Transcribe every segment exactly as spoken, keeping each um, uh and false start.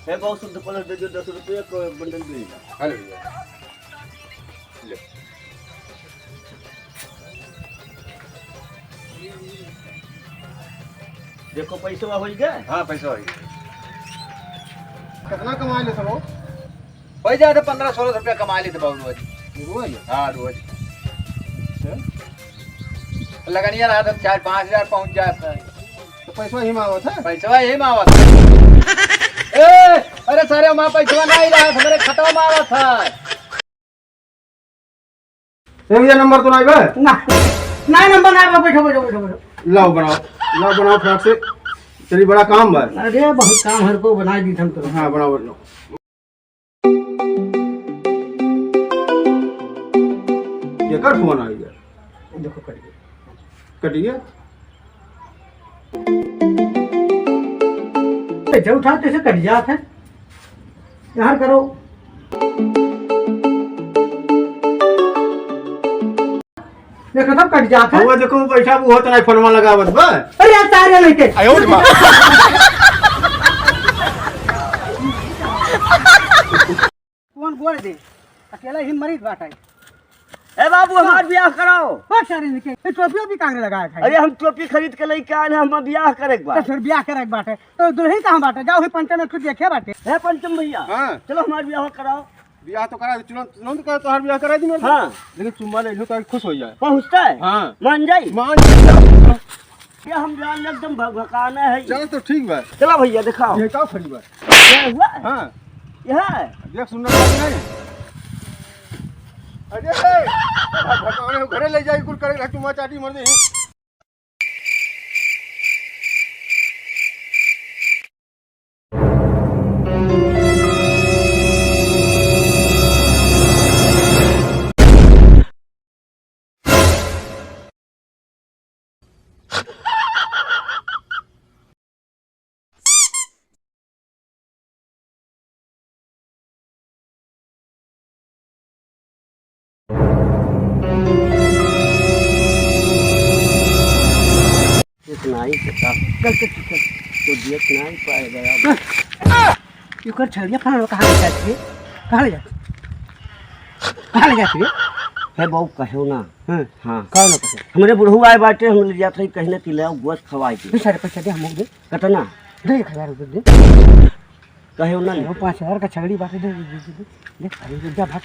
ए, बहुत शुद्ध पलस दे दो, दस रुपया को बंडल दे दो। हेलो भैया। ले। देखो, पैसवा होई गए? हाँ, पैसा होई गए। कितना कमा ले सब? होई जाए तो पन्द्रह सोलह सौ रुपया कमा लेते बाबू रोज। रोज? हाँ, रोज। अच्छा। लगनिया रहा तो चार पाँच हजार पहुँच जाता है। तो पैसवा ही में आवत है? पैसवा ही में आवत है। ए, अरे सारे, वहाँ पैसवा नहीं रहा, हमारे खतवा में आवत है। ए भैया, नंबर तो नहीं बा? ना, ना नंबर ना बा, बैठो, बैठो, बैठो, बैठो। लाओ बनाओ, लाओ बनाओ फटाक से। चलिए, बड़ा काम बा। अरे बहुत काम हर को बनाई दी हम तो। हाँ, बनाओ, बनाओ। केकर फोन आ गया? देखो, कट गया। कट गया? ए, जो उठा, तैसे कट जात है। यार करो। देखो, तब कट जात है। वो देखो, वो बैठा, वो होत नहीं, फोनवा लगावत बा। अरे, यार, तारे लेके। आयो रे माँ। कौन गोड़ दे? अकेला ही मरीज बाटे। ए बाबू, हमार बियाह कराओ। ओ सारे निके, ए टोपी ओपी कांगरे लगाए खाई। अरे हम टोपी खरीद के लेके आए हैं, हम बियाह करे के बा। तो फिर बियाह करे के बाटे। तो दुल्हन कहाँ बाटे? जाओ ही पंचम में खुद देखे बाटे। हे पंचम भैया, हाँ। चलो हमार बियाह कराओ। बियाह तो करा दे, चलो, चलो तो कर, तोहार बियाह करा दी मैं। हाँ। लेकिन चुम्मा ले लो तो खुश हो जाए। पहुँचता है? हाँ। मान जाई? मान जाई। ये हम जान ले एकदम भक-, भकाना है। चलो तो ठीक बा। चलो भैया दिखाओ। ये का फरी बा? क्या हुआ? हाँ। यह है? देख सुन रहा है नहीं? अरे, भकाने घरे ले जाई, कुल करे, चुम्मा चाटी मर दे। इतना ही से का? चल, चल, चल, चल। तो देख नहीं पाएगा यार। एकर छड़िया फलाना कहाँ ले जाती है? कहाँ ले जाती है? कहाँ ले जाती है? हे बाबू, कहो ना। हाँ। हाँ। कहो ना कहो। हमरे बुढ़ऊ आए बाटे, हम ले जात रही, कहीं ना कि ले आओ, गोश्त खवाई के। दे सारे पैसा दे, हम दे। कितना? दे एक हजार रुपये दे। कहे ना वो पाँच हजार का छगड़ी बाटे, दे, दे, दे, दे, दे। अरे, जा भाग।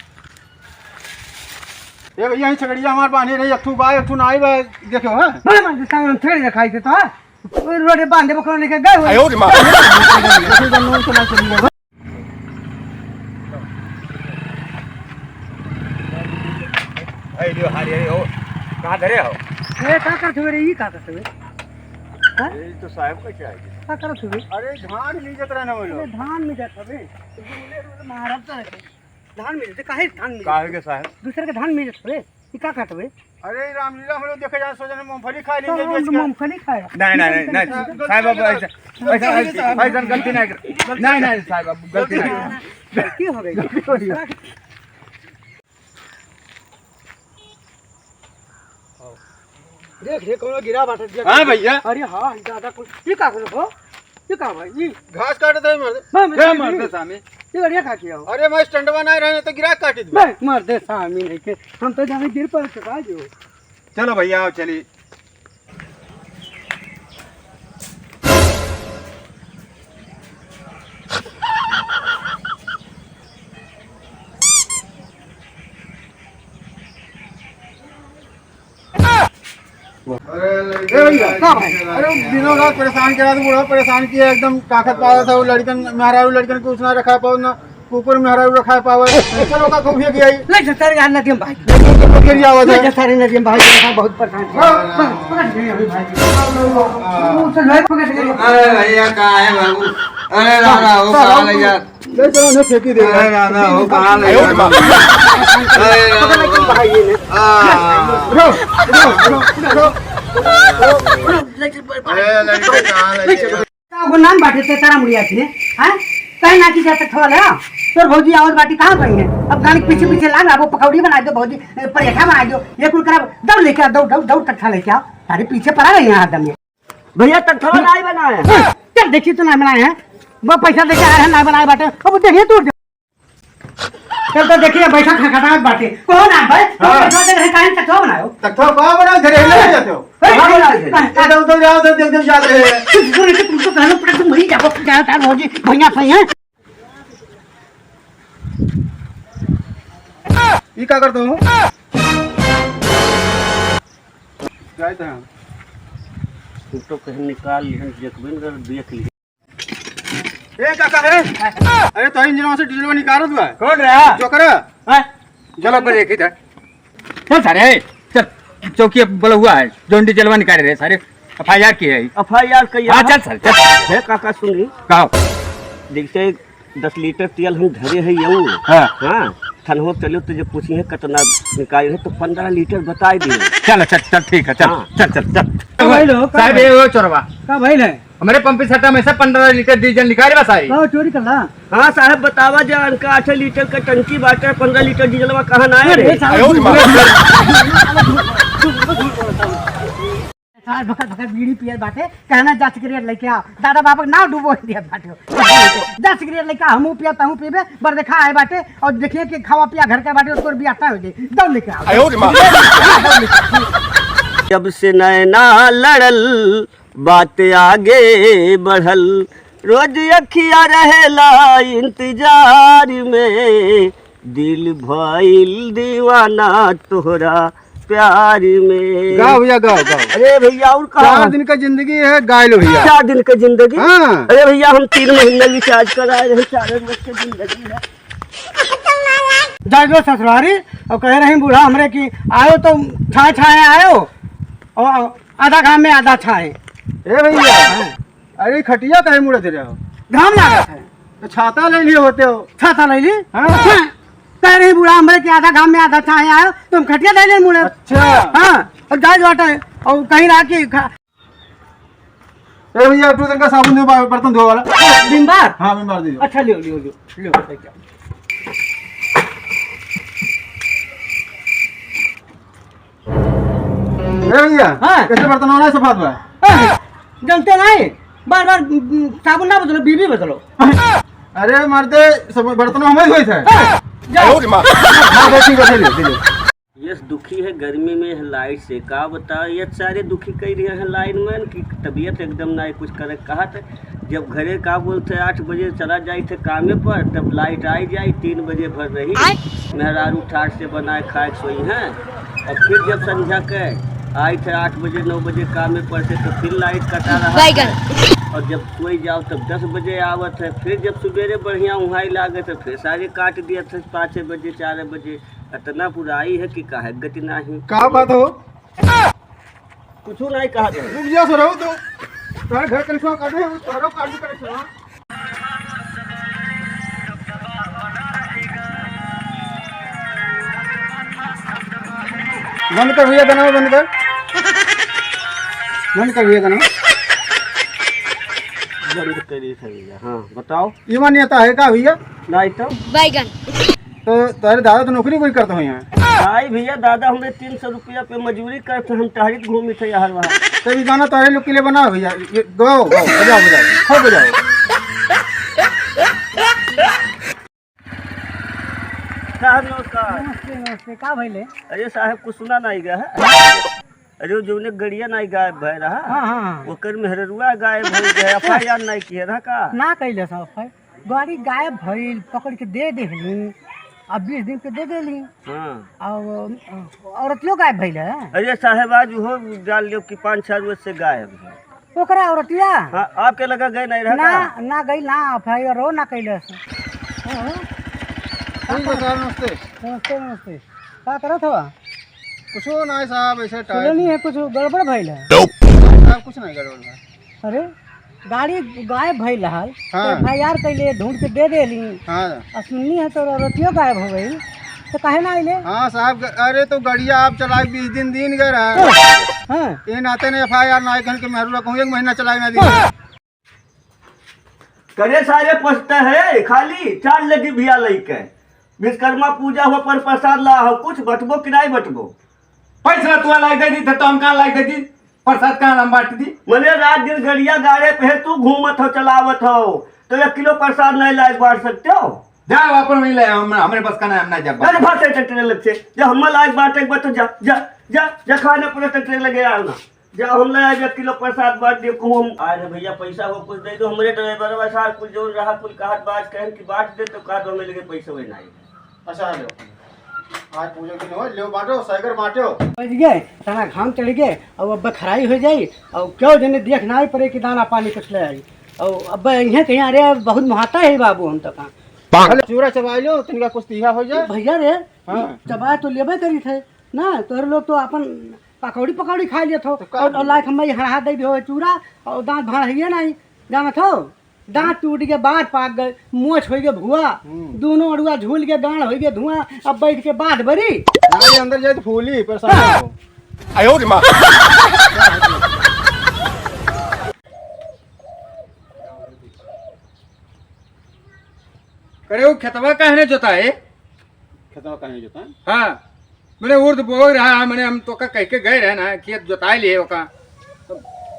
ए भैया, ये छगड़िया हमार बांधे रही, एक ठू बा, एक ठू नाई बा, देखो, हाँ? बड़े बांधे, सामान छगड़ी रखाई थे तो, हाँ? रोडे बांधे, बकरो लेके गए हो। आयो रे माँ। देखो, इधर नून तो ना चली गई। ए, लियो, हारी, हारी, हो। कहाँ धरे हो? ए, का करत हुए रे, ई का करत हुए? हाँ? ये तो साहब का क्या है? का करत हुए? अरे, धान मिजत रहना वो लोग। अरे, धान मिजत हवे। महाराज तो है। धान मिजत, काहे धान मिजत? काहे के साहब? दूसरे के धान मिजत हवे। ई का करत हुए? अरे रामलीला, हम लोग देखे जाए, सोचने मूंगफली खा ली, तो बेच हम के। मूंगफली खाए। नहीं, नहीं, नहीं, नहीं। साहब, अब ऐसा, ऐसा, ऐसा गलती नहीं कर। नहीं, नहीं, साहब, अब गलती नहीं कर। गलती हो गई। देख रे, कौनो गिरा बाटे, देख। हाँ भैया। अरे हाँ, दादा कुछ, ये का करो हो? ये का भाई, ये घास काटत है, मर्द। मैं, मैं, क्या मैं, मर्द है, सामी? ये बढ़िया खा के आओ। अरे, मैं स्टंटवा नहीं रहे, तो गिरा काटी दे। मैं, मर्द है, सामी नहीं के, हम तो जाने गिर पड़ चुका जो। चलो भैया, आओ, चलिए। अरे, ए भैया, का भाई? अरे, दिनों रात परेशान करा दे, बूढ़ा परेशान किया एकदम। ताकत पावत है, वो लड़कन, मेहरारू लड़कन को उसना रखा पाओ ना, कुकुर मेहरारू रखा पाओ। चलो का खूब ये किया ही। ले, सर, यार, नदी में भाई। ये तो कुकुर के लिए आवाज है। ले, सारे नदी में भाई, बहुत परेशान किया। हाँ। पकड़, पकड़, पकड़, भाई। हाँ। वो तो लोग पकड़ गए। अरे भैया, का है बाबू? अरे, राम, राम, वो कहाँ ले जा? ले चलो, उन्हें फेंकी दे। अरे दादा, हो कहाँ ले गए? अरे दादा, पकड़ लेकिन भाई ये ने। हाँ। रो, रो, रो, रो, रो, रो। अरे लड़के कहाँ ले गए? का वो नाम बाटे ते तारा मुड़िया थी, हैं? कहीं ना की जाते थोड़ा। तोर भौजी आवत बाटी कहाँ गई है? अब गाने के पीछे पीछे लाग, अब वो पकौड़ी बना दे भौजी, ए, परेठा बना दो, ये कुल करब, दौड़ लेके आ, दौड़, दौड़, दौड़ तक खा लेके आओ। तारे पीछे पड़ा गई है हरदम ये। भैया, तख्तवा नाई बनाए हैं। चल, देखी तो ना बनाए हैं। वो पैसा देके आ रहे हैं, ना बनाए बाटे, अब देखिए टूट जाए। तब तो देखिए, बैठा खटखटात बाटे। कौन आ भाई? कौन हाँ। बैठा दे रहे, काहे तक तो बनाओ? तक तो कहाँ बनाओ? इधर ही ले जाते हो। ए, कहाँ बनाओ इधर? कहाँ? इधर उधर जाओ, उधर देख, देख, जाते हैं। तुम तो कहना पड़ा, तुम वही जाओ, जाओ, जाओ, भौजी, भैया सही है। ई का करते हो? जाए तो हम। तू तो कहीं निकाल लिहन, देखबे न कर, देख लिहन। ए काका रे, अरे तो इंजनवा से डीजलवा निकालत बा। कौन रहा? जोकरा। हाँ? चलो पर एक ही था। चल सारे, चल। चौकी अब बोला हुआ है, जौन डीजलवा निकाले रहे सारे, एफ आई आर की है। एफ आई आर कहिया हाँ, है? चल सारे, चल। हे काका सुनी। कहो। जैसे दस लीटर तेल हम धरे है यऊ। हाँ। हाँ, थनहो चलो तो जब पूछी है कितना निकाले है तो पन्द्रह लीटर बताई दिए। चल, चल, चल, ठीक है, चल, हाँ। चल, चल, चल। का भइल हो, का साहब, भइल? ये वो चोरवा। का भइल है? हमरे पंपिंग सेट में से पन्द्रह लीटर डीजल निकाल बस आई। का चोरी कर ला? हाँ साहब, बतावा जा, इनका आठ लीटर का टंकी बाटे, पन्द्रह लीटर डीजलवा कहाँ ना है अरे, रे? साला झूठ बोल। साला भकर भकर बीड़ी पियत बाटे, कहना जा सिगरेट लेके आ, दादा बाबा के नाव डुबो दिया बाटे। जा सिगरेट लेके आ, हमहू पिया, तहू पीबे, बर देखा आए बाटे, और देखिए कि खावा पिया घर का बाटे, और तोर बियाह तय हो जाई, दौड़ लेके आ। आयो रे माँ। जब से नैना लड़ल, बात आगे बढ़ल, रोज अखिया रहेला इंतजार में, दिल भइल दीवाना तोहरा प्यार में। गाओ भैया, गाओ, गाओ। अरे भैया, और का? चार दिन का जिंदगी है, गा लो भैया। चार दिन का जिंदगी? हाँ। अरे भैया, हम तीन महीना रिचार्ज कराए रहे, चार दिन की जिंदगी है। जा लो ससुरारी, और कहे रही बूढ़ा हमरे कि आयो तो छाए छाए आयो, और आधा घाम में आधा छाए। ए भैया, हाँ। अरे खटिया काहे मुड़त रहे हो? घाम लागत है। तो छाता ले लिए होते हो। छाता ले ली? हाँ। हाँ। कह रही बूढ़ा हमरे कि आधा घाम में आधा छाए आयो, तुम खटिया ले ले मुड़े। अच्छा। हाँ, और जाए जो हटे, और कहीं रहा कि खा- ए भैया, तू तनका साबुन दे, बा-, बर्तन धोए वाला। विम बार? हाँ, विम बार दे दो। अच्छा, लियो, लियो, लियो, लियो, लेके आओ। ए भैया, हाँ। कैसे बर्तन होना है सफात बा? ए, जानते नहीं, बार बार, उम, साबुन ना बदलो, बीबी बदलो। अरे मर्दे, सब बर्तन हमें धोए थे। हाँ, जाओ। हाँ, बस ठीक है, ले लो, ले लो। यस दुखी है गर्मी में है लाइट से, का बताओ, ये सारे दुखी कह रहे हैं लाइनमैन कि तबीयत एकदम ना है, कुछ करे कहा था। जब घरे का बोलते आठ बजे चला जाई थे कामे पर, तब लाइट आई जाई, तीन बजे भर रही। आय। मेहरारू ठाट से बनाए खाए के सोई हैं, और फिर जब संझा के आई थे आठ बजे नौ बजे कामे पर से, तो फिर लाइट कटा रहा बैगन। है। और जब सोई जाओ तब दस बजे आवत है, फिर जब सुबेरे बढ़िया उहाई लागे तो फिर सारे काट दिए थे पाँच बजे चार बजे। इतना बुराई है कि काहे गति नाही। का बात हो? कुछ नहीं कहा था। रुक जा सर, हो तो। तारे घर कनेक्शन काटे हैं, तारो काट भी कनेक्शन। बंद कर भैया, गाना बंद कर। बंद कर भैया गाना। बंद करी था भैया। हाँ, बताओ। ये मान्यता है का भैया? नहीं तो। बैगन। तो तारे दादा तो नौकरी कोई करता हो यहाँ? नहीं भैया, दादा हमें तीन सौ रुपया पे मजूरी करते, हम टहरित घूमी थे यहाँ वहाँ। तो ये गाना तारे लोग के लिए बनाओ भैया, ये गाओ, गाओ, बजाओ, बजाओ, खूब बजाओ। साहब नमस्कार। नमस्ते, नमस्ते। का भइले? अरे साहब, कुछ सुना नहीं गया है। अरे, वो जौने गड़िया नाई गायब भय रहा, हाँ, हाँ, हाँ। ओकर मेहररुआ गायब हो गए, एफ आई आर नाई किए रहा का? ना कैले सब एफ आई आर। गाड़ी गायब भइल, पकड़ के दे देहली, अब बीस दिन पे दे देली। हाँ। और औरतियो गायब भइल है। अरे साहेब, आज वो डाल लियो कि पाँच चार रोज से गायब है। ओकरा औरतिया? हाँ, आपके लगा गए नहीं रहा ना, का? ना गई ना, एफ आई आर ना कैले से। हाँ, हाँ। ठीक है सर, नमस्ते। नमस्ते, नमस्ते। का करत हवा? कुछो नाई साहब, ऐसे सुने टाइट। नहीं है, कुछ गड़बड़ भइल है। साहब, कुछ नहीं गड़बड़ बा। अरे, गाड़ी गायब भइल रहल, हाँ। तो एफ आई आर कैले, ढूंढ के दे देली। हाँ। आ सुननी है तो औरतियो गायब हो गई, तो काहे ना आइले? हाँ साहब, ग-, अरे तो गड़िया आप चलाए बीस दिन दिन गए रहे। हाँ। ये नाते ने एफ आई आर ना आए, कहन के मेहरू कहूँ एक महीना चलाए ना दी। करे सारे पछता है, खाली चार लगी भिया लइके। विश्वकर्मा पूजा हो पर प्रसाद ला हो, कुछ बटबो कि नाई बटबो? पैसा तू लाई दे दी, तो हम कहाँ लाई दे दी? प्रसाद कहाँ हम बांट दी? मने रात दिन गड़िया गाड़े पे तू घूमत हो, चलावत हो। तो एक किलो प्रसाद नहीं लाए बांट सकते हो? जाओ, अपन वहीं ले, हम, हमरे बस का ना, हम ना जब अरे भाग से ट्रैक्टर लग से, जब हम लाए बांटे एक बार तो जा, जा, जा, जा खाना पूरा ट्रैक्टर लगे यार ना। जा हम लाए एक किलो प्रसाद बांट दियो, कहूँ हम, अरे भैया पैसा हो कुछ दे दो, हमरे ड्राइवर वैसा कुल जो रहा कुल कहत बात कहन कि बांट दे तो कहा दो हमें लगे पैसे वही नहीं। अच्छा, हेलो। आज पूजा के दिन हो, लेव बांटो, साइकिल बांटो। पहुंच गए, तना घाम चढ़ गए, अब अब खराई हो जाई, और क्यों जने देख ना आई पड़े कि दाना पानी कुछ ले आई। और अब इन्हें कहीं, अरे बहुत महाता है बाबू, हम तो कहाँ। अरे चूरा चबाई लो, तनिका कुछ तीहा हो जाए। भैया रे, हाँ। चबाए तो लेबे करी थे ना, तोहरे लोग तो अपन पकौड़ी पकौड़ी खा लेत हो, तो का और, और लाइक हम हरा दे दो चूरा, और दांत भाड़ है नहीं, जानत हो? दांत टूट के बार पाक गए, मोछ होई गए भुआ, हम्म। दोनों अड़ुआ झूल के गांड होई गए धुआं, अब बैठ के बात बरी। हाँ, ये अंदर जाए तो फूली, परेशान हो। आयो रे माँ। करे वो खेतवा काहे ने जोताए? खेतवा काहे ने जोताए? हाँ। मने उर्द बोल रहा है, मने हम तोका कह के गए रहे ना, खेत जोताई लिए ओका। तो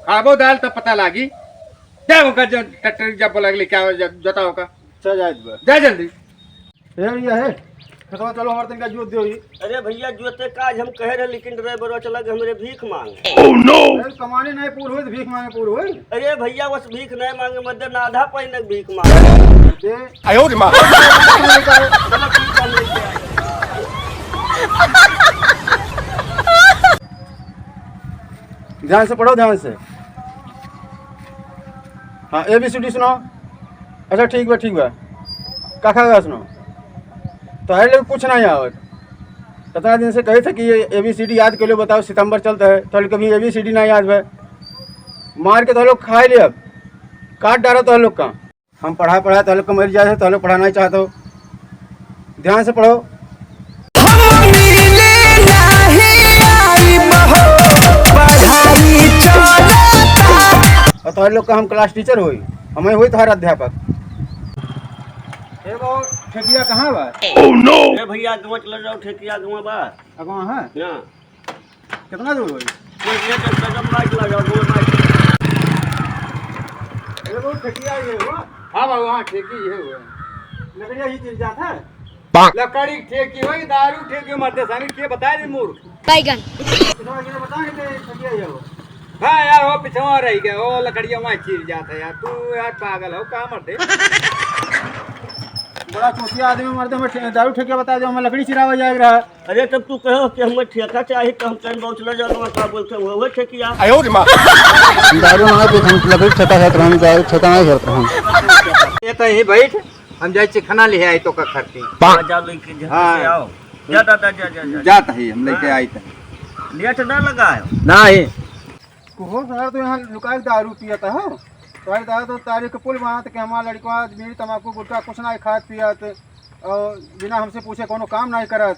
खाबो दाल तब पता लागी। जा ओका जो ट्रैक्टर जब बोला ले क्या हो, जब जोता ओका। चल जाए बा। जा जल्दी। ए भैया, हे, खेतवा चलो, हमारे तनिका जोत दियो ही। अरे भैया, जोते काज हम कहे रहे, लेकिन ड्राइवर चला गए हमरे भीख मांगे। Oh no! अरे, कमाने नहीं पूर होई, तो भीख मांगे पूर होई। अरे भैया, बस भीख नहीं मांगे, मत दे, ना आधा पाई न भीख मांगे। दे। आयो रे माँ। चलो, ठीक है, हम लेके आए। ध्यान से पढ़ो, ध्यान से। हाँ, A B C D सुनाओ। अच्छा, ठीक बा, ठीक बा। का खा गया सुनाओ। तो है लेकिन कुछ नहीं आवत। इतना दिन से कही थे कि ये A B C D याद कर लो, बताओ, सितंबर चलता है, तो कभी A B C D नहीं याद बा। मार के तो लोग खा ले, अब काट डालो तो लोग का। हम पढ़ा पढ़ा तो लोग का मर जाए, तो लोग पढ़ा नहीं चाहते हो। ध्यान से पढ़ो। हम मिले नाही आइब हो, पढ़ाई चलता। और तोहरे लोग का हम क्लास टीचर होई, हमें होई तोहर अध्यापक। ए बाबू, ठेकिया कहाँ बा? Oh no! ए भैया, गवा चल जाओ, ठेकिया गवा बा। अगवा है? हाँ। कितना दूर होई? कोई ये तो कदम बाइक लगा, वो बाइक। ये वो ठेकिया ये हुआ? हाँ बाबू, हाँ, ठेकी ये हुआ। लकड़िया ही चीज जात है? लकड़ी ठेकी होई, दारू ठेकी मरते सानी के बताए दे मूर्ख। बैगन। इतना ये बता के ठेकिया ये हुआ। हाँ यार, वो पिछवा रह गया, वो लकड़िया वहाँ चीर जाता है यार। तू यार पागल हो, का मरते? बड़ा चूतिया आदमी मरते, हमें ठे-, दारू ठेकिया बता दे, हमें लकड़ी चिरावा जाए रहा। अरे, तब तू कहो कि हमें ठेका चाही, तो हम कहीं बौचला जाओ, वहाँ का बोलते हुए, वो ठेकिया। आयो रे माँ। दारू ना दे, हम लकड़ी ठेका है, तो हम दारू ठेका नहीं करते हम। ये तो यहीं बैठ, हम जाए चिखना ले आई तो का खरती। हाँ, जा लेके जा, हाँ। से आओ। जा दादा, जा, जा, जा। जात है, हम लेके हाँ। आई तो। लेट ना लगायो। नहीं। कहो सार, तो यहाँ लुका के दारू पियत हो। तुम्हारे दादा तो तारीख के पुल बनात कि हमारा लड़का बीड़ी तमाकू गुटखा कुछ ना खात पियत और बिना हमसे पूछे कोनो काम नहीं करत।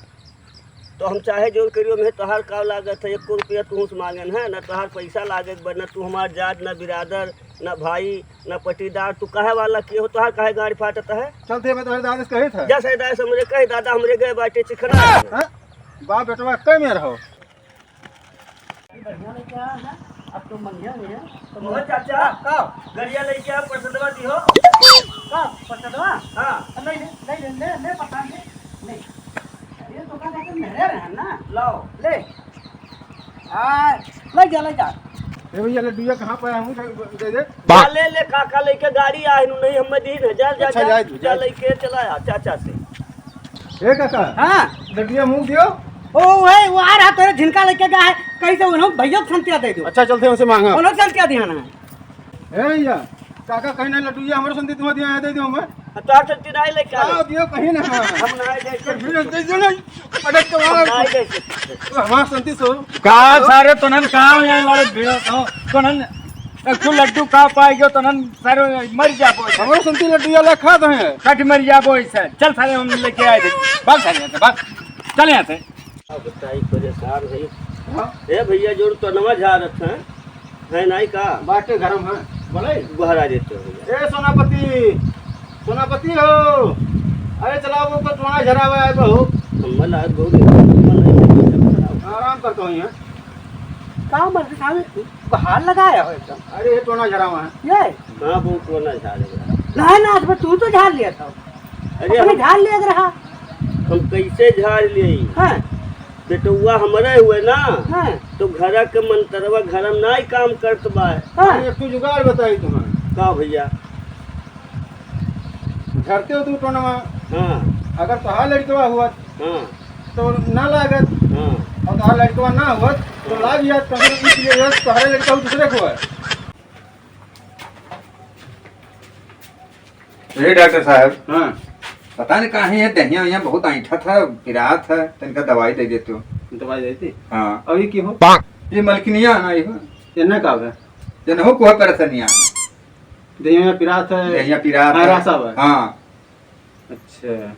तो हम चाहे जोन करियो में तोहार का लागत है, एको रुपया तू से मांगन है, ना तोहार पैसा लागत बा, ना तू हमार जात, ना बिरादर, ना भाई, ना पटीदार, तू कहे वाला के हो, तोहार काहे गाड़ी फाटत है? चलते मैं तोहरे दादा से कही था। जा सही दादा से हमरे कही, दादा हमरे गए बाटे चिखना। हाँ? बाप बेटवा कई में रहो। बढ़िया लेके आया है, अब तो मंगिया में है। तो मोहन चाचा, का? गड़िया लेके आ, परसदवा दिहो। का? परसदवा? हाँ। ले, ले, ले, ले, ले, पठान दे। ले। अरे, तो का कहते मेरे रहन ना? लाओ। ले। आ, ले जा, ले जा। ए भैया, लड्डूया कहाँ पाया हूँ? दे दे। ले, ले, काका लेके गाड़ी आए नु, नहीं, हमें दीन हजार जा, अच्छा, जा, जाए तू, जा जाए। लेके चला आ, चाचा से। ए काका, हाँ। लड्डूया मुँह दियो। ओ, ए, वो आ रहा तेरे झिनका लेके गया है, कहीं से उन्होंने भैया को संतिया दे दो। अच्छा, चलते हैं, उनसे मांगा। उन्होंने संतिया दिया ना। ए भैया, काका कहीं ना लड्डूया हमारे संती तुम्हें दिया है, दे दो हमें। तो आप संती नहीं लेके आ आओ, रहे। दियो कहीं ना। हम नहीं दे तो फिर दे दो ना। अरे तुम्हारा नहीं दे सकते। तो हमारा संती सो। का सारे तोनन का यहाँ लड़त भिड़ो तो, तोनन एक ठो लड्डू का पाए गयो, तोनन सारे मर जा बोल। हमारा संती लड्डू वाला खा दे हैं। कट मर जा बोल सर। चल सारे हम लेके आए थे। भाग सारे यहाँ से, भाग। चल यहाँ से। अब बताई परेशान है। हाँ? ए भैया, जोन तनवा झारत है, है नाई का? बाटे घर में, बोले? बाहर आ जाते हो भैया। ए सोनापति, सोनापति हो, अरे चला वो तो टोना झरावा है बहू। हम मन आज बहुत दिन से मन नहीं है, कैसे बताओ? आराम करता हूँ यहाँ। का मर्द साहब, बाहर लगाया हो एकदम। अरे ये टोना झरावा है। ये? हाँ, वो टोना झारे। नहीं ना, तो तू तो झाड़ लिया था। अरे अपने हम झाड़ लिया रहा। हम कैसे झाड़ लिए? हाँ। बेटउआ हमरे हुए ना, हाँ। तो घरा के मंतरवा घर में नाई काम करत बा। हाँ। अरे, एक ठो जुगाड़ बताई तुम्हें। का भैया? झरते हो तू टोनवा। हाँ। अगर तोहार लड़कवा हुआ, हाँ। तो ना लागत। हाँ। और तोहार लड़कवा ना हुआ, तो हाँ। लाग जात, तो फिर इसलिए ये तोहरे लड़का हो दूसरे को है। ए डॉक्टर साहब, हाँ। पता नहीं काहे ये दहिया वहिया बहुत ऐंठत है, पिरात है, तनिका दवाई दे देते हो। दवाई देती? हाँ। अभी की हो? ये मलकिनिया है ना, ये हो? ये ना का है? ये ना हो, कोई परेशानिया है। दहिया में पिरात है? दहिया पिरात हाँ, है। रासा है। हाँ। अच्छा,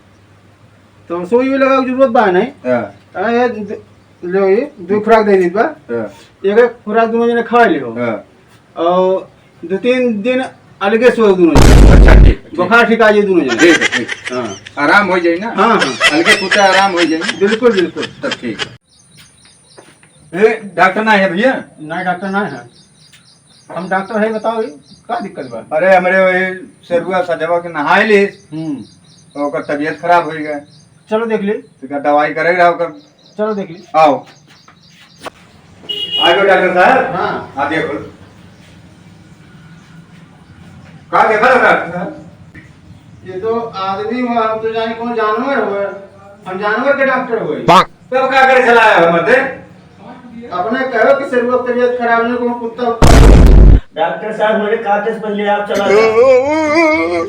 तो सुई भी लगावे के जरूरत बा नहीं? हाँ। अरे, द-, लो ये, दो खुराक दे दीत बा। हाँ। एक, एक खुराक दोनों जने खा लियो। हाँ। और दो तीन दिन अलगे सोओ दोनों जने। अच्छा, ठीक, ठीक। बुखार ठीक आ जाए दोनों जने। ठीक है, ठीक। हाँ। आराम हो जाए ना? हाँ, हाँ। अलगे सोते आराम हो जाए ना? बिल्कुल, बिल्कुल। तब ठीक है। ए, डॉक्टर ना है भैया? ना, डॉक्टर ना है। हम डॉक्टर है, बताओ, ये का दिक्कत बा? अरे, हमरे वही सरुआ सजवा के नहाए ली, हम्म। तो ओकर तबीयत खराब हो गया। चलो देख ली। तो का दवाई करे रहा ओकर? चलो देख ली। आओ। आ जाओ डॉक्टर साहब। हाँ। आ देखो। का देखा रहा डॉक्टर साहब? ये तो आदमी हुआ, हम तो जाने कौन जानवर हुआ। हम जानवर के डॉक्टर हुए। तब का करे चला आया हो मर्दे? अपने कहो कि सरुआ तबीयत खराब नहीं, कौन कुत्ता उत्ता। डॉक्टर साहब, मेरे काटे से पहले आप चला जाओ।